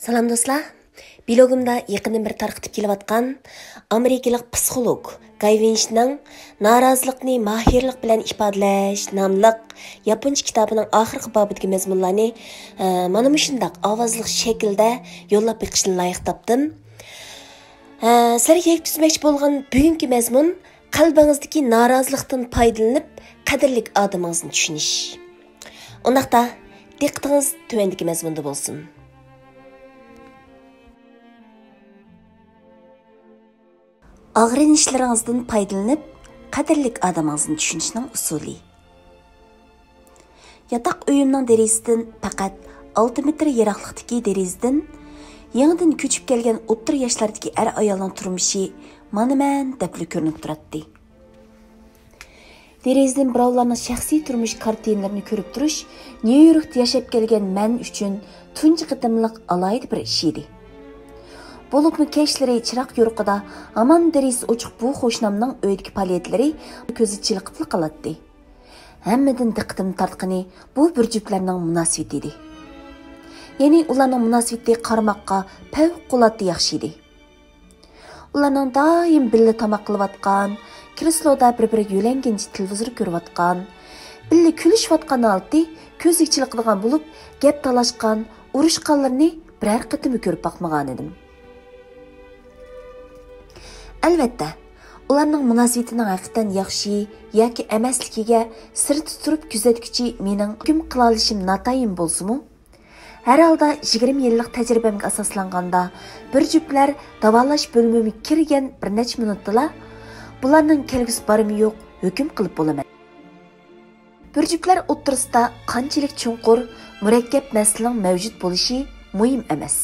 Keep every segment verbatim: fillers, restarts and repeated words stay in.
سالام دوستلار. بىلوگۇمدا يېقىندىن بېرى تارقىتىپ كېلىۋاتقان ئامېرىكىلىق پسىخولوگ گاي ۋىنچنىڭ نارازىلىقنى ماھىرلىق بىلەن ئىپادىلەش ناملىق ياپونچە كىتابىنىڭ ئاخىرقى بابىدىكى مەزمۇنلارنى، ئە، مانا مۇشۇنداق ئاۋازلىق شەكىلدە يوللاپ بېقىشنى لايىق تاپتىم. ئە، سىلەرگە يەتكۈزمەكچى بولغان بۈگۈنكى مەزمۇن، قەلبىڭىزدىكى نارازىلىقتىن پايدىلىنىپ، قەدىرلىك ئادىمىڭىزنى چۈشىنىش. ئۇنداقتا، دىققىتىڭىز تۆۋەندىكى مەزمۇندا بولسۇن. ئاغرىنىشلىرىڭىزدىن پايدىلىنىپ، قەدىرلىك ئادىمىڭىزنى چۈشىنىشنىڭ ئۇسۇلى. ياتاق ئۆيۈمنىڭ دېرىزىسىدىن پەقەت ئالتە مېتىر يىراقلىقتىكى دېرىزىدىن يېڭىدىن كۆچۈپ كەلگەن ئوتتۇرا ياشلاردىكى ئەر-ئايالنىڭ تۇرمۇشى مانا-مەن دەپلا كۆرۈنۈپ تۇراتتى. دېرىزىدىن بىراۋلارنىڭ شەخسىي تۇرمۇش كارتىنىلىرىنى كۆرۈپ تۇرۇش نيۇ يوركتا ياشاپ كەلگەن مەن ئۈچۈن تۇنجى قېتىملىق ئالاھىدە بىر ئىش ئىدى. بولۇپمۇ كەچلىرى چىراغ يورۇقىدا ھامان دېرىزىسى ئوچۇق بۇ قوشنامنىڭ ئۆيىدىكى پائالىيەتلىرى كۆزگە چېلىقىپلا قالاتتى. ھەممىدىن دىققىتىمنى تارتقىنى بۇ بىر جۈپلەرنىڭ مۇناسىۋىتى ئىدى. يەنى ئۇلارنىڭ مۇناسىۋىتى قارىماققا پەۋقۇلئاددە ياخشى ئىدى. ئۇلارنىڭ دائىم بىللە تاماق قىلىۋاتقان، كرېسلودا بىر-بىرىگە يۆلەنگىنىچە تېلېۋىزور كۆرۈۋاتقان، بىللە كۈلۈشۈۋاتقان ھالىتى كۆزگە چېلىقىدىغان بولۇپ، گەپ تالاشقان، ئۇرۇشقانلىرىنى بىرەر قېتىممۇ كۆرۈپ باقمىغانىدىم. ئەلۋەتتە، ئۇلارنىڭ مۇناسىۋىتىنىڭ ھەقىقەتەن ياخشى ياكى ئەمەسلىكىگە سىرتتا تۇرۇپ كۆزەتكۈچى مېنىڭ ھۆكۈم قىلالىشىم ناتايىن بولسىمۇ، ھەر ھالدا يىگىرمە يىللىق تەجرىبەمگە ئاساسلانغاندا، بىر جۈپلەر داۋالاش بۆلۈمىگە كىرگەن بىر نەچچە مىنۇتتىلا بۇلارنىڭ كەلگۈسى بارمۇ يوق ھۆكۈم قىلىپ بولىمەن. بىر جۈپلەر ئوتتۇرىسىدا قانچىلىك چوڭقۇر، مۇرەككەپ مەسىلىنىڭ مەۋجۇت بولۇشى مۇھىم ئەمەس.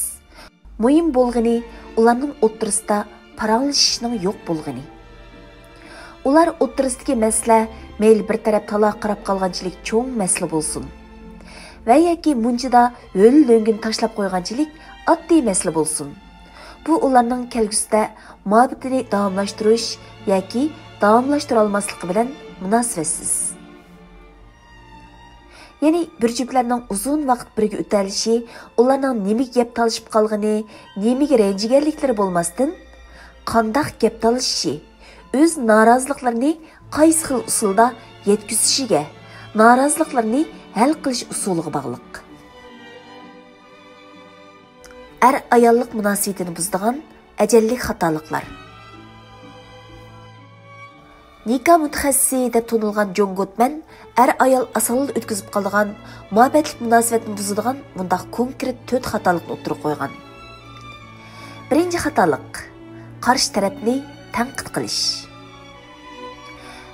مۇھىم بولغىنى ئۇلارنىڭ ئوتتۇرىسىدا پاراڭلىشىشنىڭ يوق بولغىنى. ئۇلار ئوتتۇرىسىدىكى مەسىلە مەيلى بىر تەرەپ تالاغا قاراپ قالغانچىلىك چوڭ مەسىلە بولسۇن ۋە ياكى مۇنچىدا ھۆل لۆڭگىنى تاشلاپ قويغانچىلىك ئاددىي مەسىلە بولسۇن، بۇ ئۇلارنىڭ كەلگۈسىدە مۇھەببىتىنى داۋاملاشتۇرۇش ياكى داۋاملاشتۇرالماسلىقى بىلەن مۇناسىۋەتسىز. يەنى بىر جۈپلەرنىڭ ئۇزۇن ۋاقىت بىرگە ئۆتەلىشى ئۇلارنىڭ نېمىگە گەپ تالىشىپ قالغىنى، نېمىگە رەنجىگەنلىكلىرى بولماستىن، قانداق گەپ تالىشىشى، ئۆز نارازىلىقلىرىنى قايسى خىل ئۇسۇلدا يەتكۈزۈشىگە، نارازىلىقلىرىنى ھەل قىلىش ئۇسۇلىغا باغلىق. ئەر-ئاياللىق مۇناسىۋىتىنى بۇزىدىغان ئەجەللىك خاتالىقلار. نىكاھ مۇتەخەسسىسى دەپ تونۇلغان جون گوتمەن ئەر-ئايال ئاسانلا ئۆتكۈزۈپ قالىدىغان، مۇھەببەتلىك مۇناسىۋەتنى بۇزىدىغان مۇنداق كونكرېت تۆت خاتالىقنى ئوتتۇرىغا قويغان. بىرىنچى خاتالىق، قارشى تەرەپنى تەنقىد قىلىش.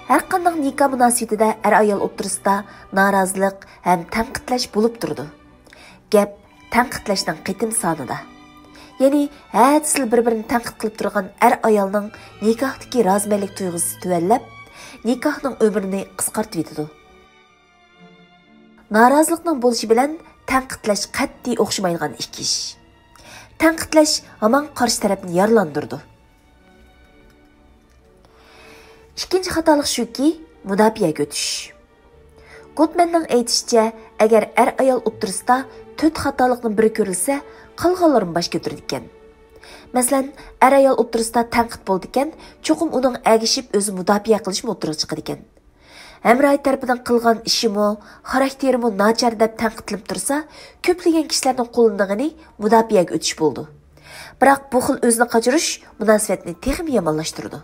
ھەرقانداق نىكاھ مۇناسىۋىتىدە ئەر-ئايال ئوتتۇرىسىدا نارازىلىق ھەم تەنقىدلەش بولۇپ تۇرىدۇ. گەپ تەنقىدلەشنىڭ قېتىم سانىدا. يەنى ھەدىسىلا بىر-بىرىنى تەنقىد قىلىپ تۇرغان ئەر-ئايالنىڭ نىكاھتىكى رازىمەنلىك تۇيغۇسى تۆۋەنلەپ، نىكاھنىڭ ئۆمرىنى قىسقارتىۋېتىدۇ. نارازىلىقنىڭ بولۇشى بىلەن تەنقىدلەش قەتئىي ئوخشىمايدىغان ئىككى ئىش. تەنقىدلەش ھامان قارشى تەرەپنى يارىلاندۇرىدۇ. ئىككىنچى خاتالىق شۇكى، مۇداپىئەگە ئۆتۈش. گوتمەننىڭ ئېيتىشىچە، ئەگەر ئەر-ئايال ئوتتۇرىسىدا تۆت خاتالىقنىڭ بىرى كۆرۈلسە، قالغانلىرىمۇ باش كۆتۈرىدىكەن. مەسىلەن، ئەر-ئايال ئوتتۇرىسىدا تەنقىد بولىدىكەن، چوقۇم ئۇنىڭغا ئەگىشىپ ئۆزى مۇداپىئە قىلىشمۇ ئوتتۇرىغا چىقىدىكەن. ھەمراھى تەرىپىدىن قىلغان ئىشىمۇ، خاراكتېرىمۇ ناچار دەپ تەنقىدلىنىپ تۇرسا، كۆپلىگەن كىشىلەرنىڭ قوللىنىدىغىنى مۇداپىئەگە ئۆتۈش بولىدۇ. بىراق بۇ خىل ئۆزىنى قاچۇرۇش مۇناسىۋەتنى تېخىمۇ يامانلاشتۇرىدۇ.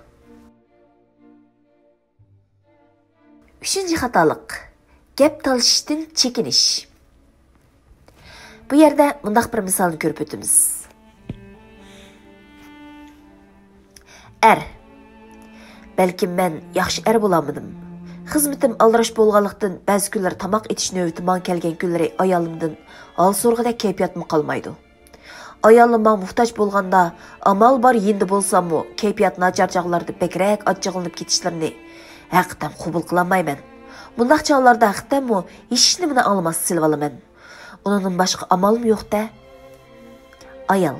ئۈچىنچى خاتالىق، گەپ تالىشىشتىن چېكىنىش. بۇ يەردە مۇنداق بىر مىسالنى كۆرۈپ ئۆتىمىز. ئەر، بەلكىم مەن ياخشى ئەر بولالمىدىم. خىزمىتىم ئالدىراش بولغانلىقتىن، بەزى كۈنلىرى تاماق ئېتىش نۆۋىتى ماڭا كەلگەن كۈنلىرى ئايالىمدىن ھال سورىغۇدەك كەيپىياتمۇ قالمايدۇ. ئايالىم ماڭا موھتاج بولغاندا، ئامال بار يېنىدا بولساممۇ، كەيپىيات ناچار چاغلاردا بەكرەك ئاچچىقلىنىپ كېتىشلىرىنى ھەقىقەتەن قوبۇل قىلالمايمەن. بۇنداق چاغلاردا ھەقىقەتەنمۇ ھېچنېمىنى ئاڭلىماستىن سېلىۋالىمەن. ئۇنىڭدىن باشقا ئامالمۇ يوق-دە. ئايال،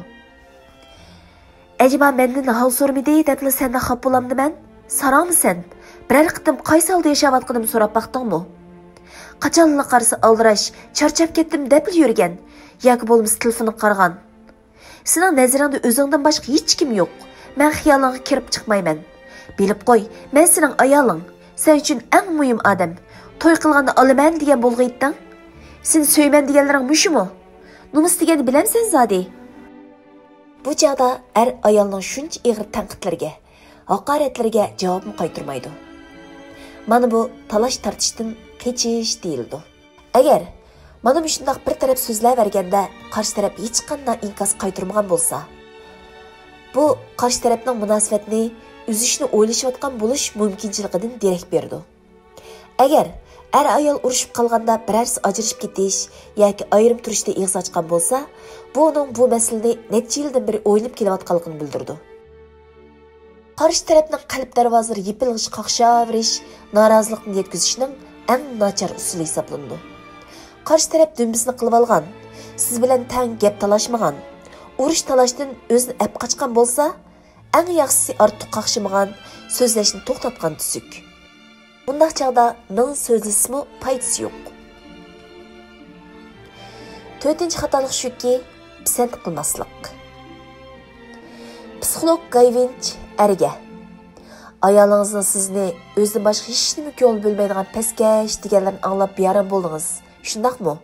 ئەجەبا مەندىن ھال سورىمىدى دەپلا سەندەك خاپا بولامدىمەن؟ ساراڭمۇ سەن؟ بىرەر قېتىم قايسى ھالدا ياشاۋاتقىنىمنى سوراپ باقتىڭمۇ؟ قاچانلا قارىسا ئالدىراش، چارچاپ كەتتىم دەپلا يۈرگەن. ياكى بولمىسا تېلېفونغا قارىغان. سېنىڭ نەزىرىڭدە ئۆزۈڭدىن باشقا ھېچكىم يوق. مەن خىيالىڭغا كىرىپ چىقمايمەن. بىلىپ قوي، مەن سېنىڭ ئايالىڭ. سەن ئۈچۈن ئەڭ مۇھىم ئادەم. توي قىلغاندا ئالىمەن دېگەن بولغىيتتىڭ. سېنى سۆيىمەن دېگەنلىرىڭ مۇشۇمۇ؟ نومۇس دېگەننى بىلەمسەن زادى؟ بۇ چاغدا ئەر ئايالنىڭ شۇنچە ئېغىر تەنقىدلىرىگە، ھاقارەتلىرىگە جاۋابمۇ قايتۇرمايدۇ. مانا بۇ تالاش-تارتىشتىن قېچىش دېيىلىدۇ. ئەگەر مانا مۇشۇنداق بىر تەرەپ سۆزلەۋەرگەندە قارشى تەرەپ ھېچقانداق ئىنكاس قايتۇرمىغان بولسا، بۇ قارشى تەرەپنىڭ مۇناسىۋەتنى ئۈزۈشنى ئويلىشىۋاتقان بولۇش مۇمكىنچىلىكىدىن دېرەك بېرىدۇ. ئەگەر ئەر-ئايال ئۇرۇشۇپ قالغاندا بىرەرسى ئاجرىشىپ كېتىش ياكى ئايرىم تۇرۇشتا ئېغىز ئاچقان بولسا، بۇ ئۇنىڭ بۇ مەسىلىنى نەچچە يىلدىن بېرى ئويلىنىپ كېلىۋاتقانلىقىنى بىلدۈرىدۇ. قارشى تەرەپنىڭ قەلب دەرۋازىلىرى يېپىلغۇچە قاقشاۋېرىش نارازىلىقنى يەتكۈزۈشنىڭ ئەڭ ناچار ئۇسۇلى ھېسابلىنىدۇ. قارشى تەرەپ دۈمبىسىنى قىلىۋالغان، سىز بىلەن تەڭ گەپ تالاشمىغان، ئۇرۇش-تالاشتىن ئۆزىنى ئەپ قاچقان بولسا، ئەڭ ياخشىسى ئارتۇق قاقشىمىغان، سۆزلەشنى توختاتقان تۈزۈك. بۇنداق چاغدا مىڭ سۆزلىسىمۇ پايدىسى يوق. تۆتىنچى خاتالىق شۇكى، پىسەنت قىلماسلىق. پسىخولوگ گاي ۋىنچ ئەرگە، ئايالىڭىزنىڭ سىزنى ئۆزىدىن باشقا ھېچنېمە كۆڭۈل بۆلمەيدىغان پەسكەش دېگەنلىرىنى ئاڭلاپ بىئارام بولدىڭىز، شۇنداقمۇ؟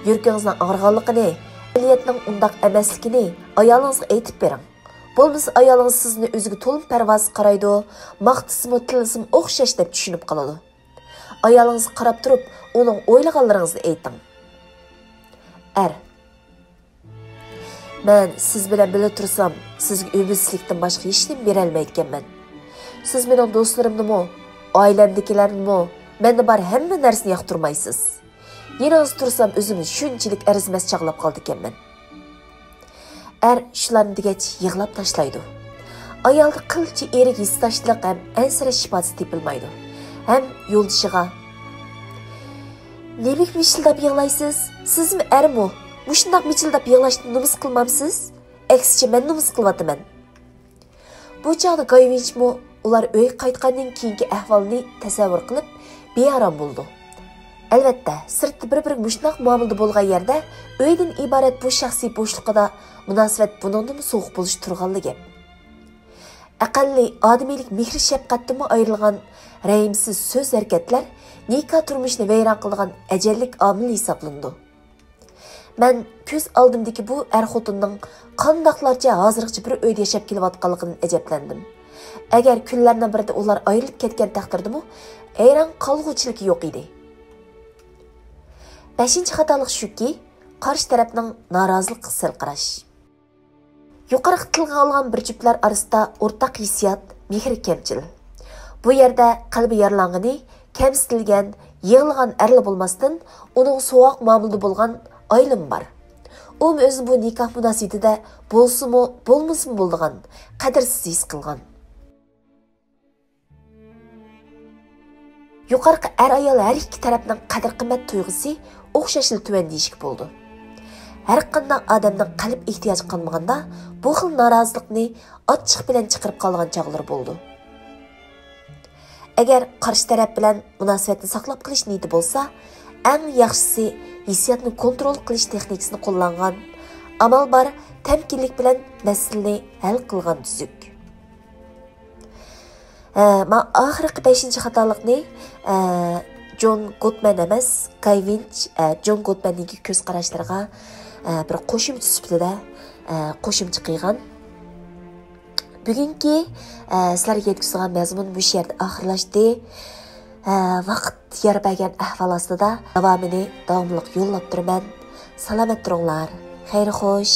يۈرىكىڭىزنىڭ ئاغرىغانلىقىنى، ئەمەلىيەتنىڭ ئۇنداق ئەمەسلىكىنى ئايالىڭىزغا ئېيتىپ بېرىڭ. بولمىسا ئايالىڭىز سىزنى ئۆزىگە تولىمۇ پەرۋاسىز قارايدۇ، ماختىسىمۇ، تىللىسىمۇ ئوخشاش دەپ چۈشىنىپ قالىدۇ. ئايالىڭىزغا قاراپ تۇرۇپ ئۇنىڭ ئويلىغانلىرىڭىزنى ئېيتىڭ. ئەر، مەن سىز بىلەن بىللە تۇرسام، سىزگە ئۈمىدسىزلىكتىن باشقا ھېچنېمە بېرەلمەيدىكەنمەن. سىز مېنىڭ دوستلىرىمنىمۇ، ئائىلەمدىكىلەرنىمۇ، مەندە بار ھەممە نەرسىنى ياقتۇرمايسىز. يېنىڭىزدا تۇرسام ئۆزۈمنى شۇنچىلىك ئەرزىمەس چاغلاپ قالىدىكەنمەن. ئەر شۇلارنى دېگەچ يىغلاپ تاشلايدۇ. ئايالدا قىلچە ئېرىگە ھېسداشلىق ھەم ئەنسىرەش ئىپادىسى تېپىلمايدۇ. ھەم يولدىشىغا، نېمىگە مىچىلداپ يىغلايسىز؟ سىزمۇ ئەرمۇ؟ مۇشۇنداق مىچىلداپ يىغلاشنى نومۇس قىلمامسىز؟ ئەكسىچە مەن نومۇس قىلىۋاتىمەن. بۇ چاغدا گاي ۋىنچمۇ ئۇلار ئۆيگە قايتقاندىن كېيىنكى ئەھۋالنى تەسەۋۋۇر قىلىپ بىئارام بولىدۇ. ئەلۋەتتە، سىرتتا بىر-بىرىگە مۇشۇنداق مۇئامىلىدە بولغان يەردە ئۆيدىن ئىبارەت بۇ شەخسىي بوشلۇقىدا مۇناسىۋەت بۇنىڭدىنمۇ سوغۇق بولۇشى تۇرغانلا گەپ. ئەقەللىي ئادىمىيلىك مېھرى-شەپقەتتىنمۇ ئايرىلغان رەھىمسىز سۆز-ھەرىكەتلەر نىكاھ تۇرمۇشىنى ۋەيران قىلىدىغان ئەجەللىك ئامىل ھېسابلىنىدۇ. مەن كۆز ئالدىمدىكى بۇ ئەر-خوتۇننىڭ قانداقلارچە ھازىرغىچە بىر ئۆيدە ياشاپ كېلىۋاتقانلىقىدىن ئەجەبلەندىم. ئەگەر كۈنلەرنىڭ بىرىدە ئۇلار ئايرىلىپ كەتكەن تەقدىردىمۇ ھەيران قالغۇچىلىكى يوق ئىدى. بەشىنچى خاتالىق شۇكى، قارشى تەرەپنىڭ نارازىلىقىغا سەل قاراش. يۇقىرىقى تىلغا ئالغان بىر جۈپلەر ئارىسىدا ئورتاق ھېسسىيات، مېھىر كەمچىل. بۇ يەردە قەلبى يارىلانغىنى، كەمسىتىلگەن، يىغلىغان ئەرلا بولماستىن، ئۇنىڭغا سوغۇق مۇئامىلىدا بولغان ئايالىمۇ بار. ئۇمۇ ئۆزىنى بۇ نىكاھ مۇناسىۋىتىدە بولسىمۇ، بولمىسىمۇ بولىدىغان، قەدىرسىز ھېس قىلغان. يۇقىرىقى ئەر-ئايال ھەر ئىككى تەرەپنىڭ قەدىر-قىممەت تۇيغۇسى ئوخشاشلا تۆۋەن دېيىشكە بولىدۇ. ھەرقانداق ئادەمنىڭ قەلب ئېھتىياجى قانمىغاندا، بۇ خىل نارازىلىقنى ئاچچىق بىلەن چىقىرىپ قالىدىغان چاغلىرى بولىدۇ. ئەگەر قارشى تەرەپ بىلەن مۇناسىۋەتنى ساقلاپ قېلىش نىيىتى بولسا، ئەڭ ياخشىسى ھېسسىياتنى كونترول قىلىش تېخنىكىسىنى قوللانغان، ئامال بار تەمكىنلىك بىلەن مەسىلىنى ھەل قىلغان تۈزۈك. ھە، ما ئاخىرقى بەشىنچى خاتالىقنى، ئە، جون گودمەن ئەمەس، گاي ۋىنچ، ئە، جون گودمەننىڭكى كۆز قاراشلىرىغا، ئە، بىر قوشۇمچە سۈپىتىدە، ئە، قوشۇمچە قىلغان. بۈگۈنكى، ئە، سىلەرگە يەتكۈزىدىغان مەزمۇن مۇشۇ يەردە ئاخىرلاشتى. ئە، ۋاقىت يار بەرگەن ئەھۋال ئاستىدا داۋامىنى داۋاملىق يوللاپ تۇرىمەن. سالامەت تۇرۇڭلار. خەير خوش.